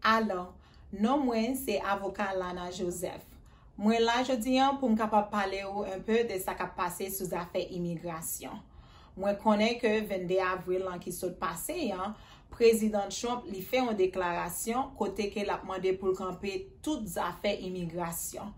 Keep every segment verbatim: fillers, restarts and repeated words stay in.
Alò, non mwen se avoka Lana Joseph. Mwen la jodi an pou m kapab pale ou enpe de sa k ap pase sou zafè imigrasyon. Mwen konnen ke vennde avril lan ki sot pase an, Prezidan Trump li fè yon deklarasyon kote ke l ap mande pou l kanpe tout zafè imigrasyon.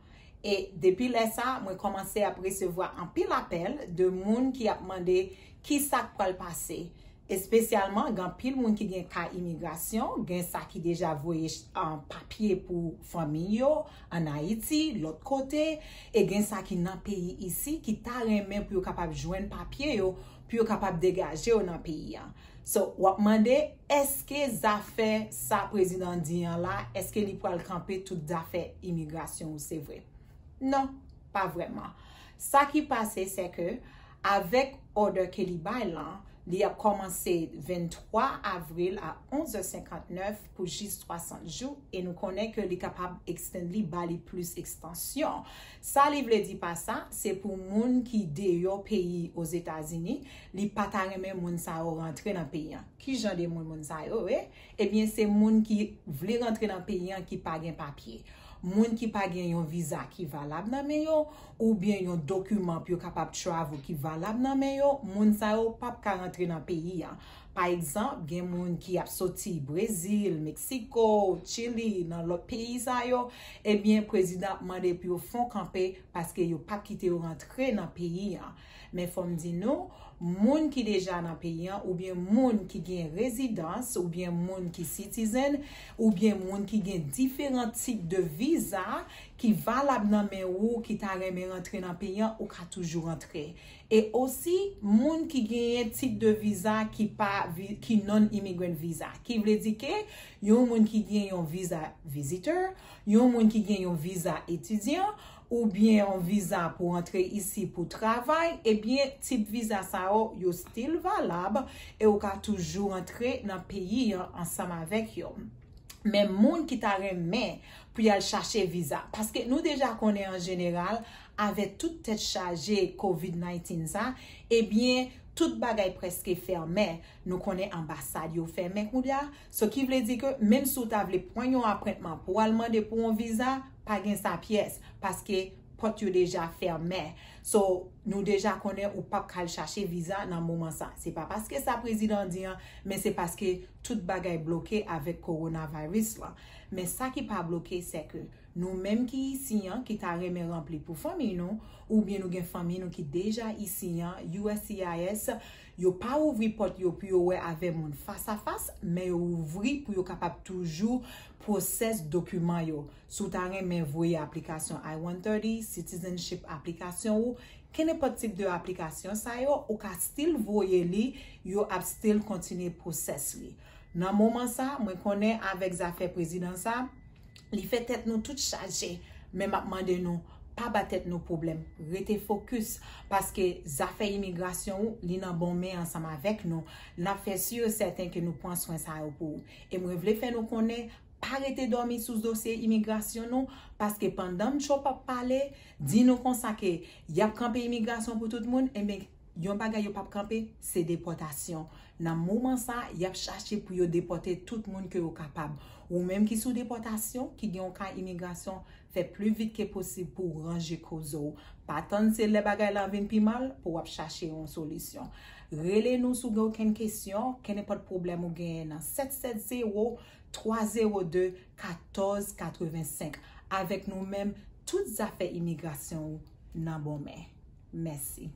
E depi lè sa, mwen kòmanse ap resevwa anpil apèl de moun ki ap mande ki sa k pral pase. Espesyalman, gen anpil moun ki gen ka imigrasyon, gen sa ki deja voye, um, papye pou fanmi yo, ann Ayiti, lòt kote, e gen sa ki nan peyi isi, ki ta renmen pou yo kapab jwenn papye yo, pou yo kapab degaje yo nan peyi an. So, w ap mande, èske zafè sa prezidan di an la, èske li pral kanpe tout zafè imigrasyon ou se vre? Non, pa vrèman. Sa ki pase, se ke avèk òdè ke li bay lan, li ap kòmanse venntwa avril a onz è senkantnèf pou jis swasant jou, e nou konnen ke li kapab extend li, ba li plis ekstansyon. Sa li vle di pa sa, se pou moun ki deyò peyi Ozetazini, li pa ta renmen moun sa yo rantre nan peyi an. Ki jan de moun moun sa yo ye? Ebyen, se moun ki vle rantre nan peyi an ki pa gen papye. Moun ki pa gen yon viza ki valab nan men yo, oubyen yon dokiman pou yo kapab travel ki valab nan men yo, moun sa yo p ap ka rantre nan peyi an. Pa egzanp, gen moun ki ap soti Brezil, Meksiko, Chili, nan lòt peyi sa yo, ebyen, prezidan ap mande pou yo fè yon kanpe paske yo p ap kite yo rantre nan peyi an. Men fò m di nou, moun ki deja nan peyi an, oubyen moun ki gen rezidans, oubyen moun ki citizen, oubyen moun ki gen diferan tip de viza ki valab nan men ou, ki ta renmen rantre nan peyi an, ou ka toujou rantre. E osi, moun ki genyen tip de viza ki pa vi-, ki non-immigrant visa, ki vle di ke yon moun ki gen yon viza visitor, yon moun ki gen yon viza etidyan, oubyen yon viza pou antre isi pou travay, ebyen, tip viza sa yo, yo still valab e ou ka toujou antre nan peyi an ansanm avèk yo. Men moun ki ta renmen pou y al chache viza, paske nou deja konnen an jeneral, avèk tout tèt chaje covid nineteen sa, ebyen, tout bagay prèske fèmen. Nou konnen anbasad yo fèmen kounye a. So, ki vle di ke menm si w ta vle pran yon apwentman pou w al mande pou yon viza, pa gen sa pyès, paske pòt yo deja fèmen. So, nou deja konnen ou p ap ka al chache viza nan moman sa. Se pa paske sa prezidan di an, men se paske tout bagay bloke avèk kowonaviris lan. Men sa ki pa bloke, se ke nou menm ki isi an, ki ta renmen ranpli pou fanmi nou, oubyen nou gen fanmi nou ki deja isi an, U S C I S, yo pa ouvri pòt yo pou yo wè avè moun fas a fas, men yo ouvri pou yo kapab toujou pwosès dokiman yo. Si w ta renmen voye aplikasyon I one thirty, citizenship aplikasyon ou, kenenpòt tip de aplikasyon sa yo, ou ka still voye li, yo ap still kontinye pwosès li. Nan moman sa, mwen konnen avèk zafè prezidan sa, li fè tèt nou tout chaje, men m ap mande nou, pa ba tèt nou pwoblèm, rete fokis, paske zafè imigrasyon ou, li nan bon men ansanm avèk nou, n ap fè si e sèten ke nou pran swen sa yo pou ou. E mwen vle fè nou konnen, pa rete dòmi sou dosye imigrasyon nou, paske pandan Trump ap pale, di nou konsa ke y ap kanpe imigrasyon pou tout moun, enben, yon bagay yo p ap kanpe, se depòtasyon. Nan moman sa, y ap chache pou yo depòte tout moun ke yo kapab. Ou menm ki sou depòtasyon, ki gen yon ka imigrasyon, fè pli vit ke posib pou w ranje koze w. Pa tann se lè bagay la vin pi mal pou w ap chache yon solisyon. Rele nou si w gen okenn kesyon, kenenpòt pwoblèm ou genyen nan sèt sèt zewo, twa zewo de, katòz katrevensenk. Avèk nou menm, tout zafè imigrasyon ou nan bon men. Mèsi.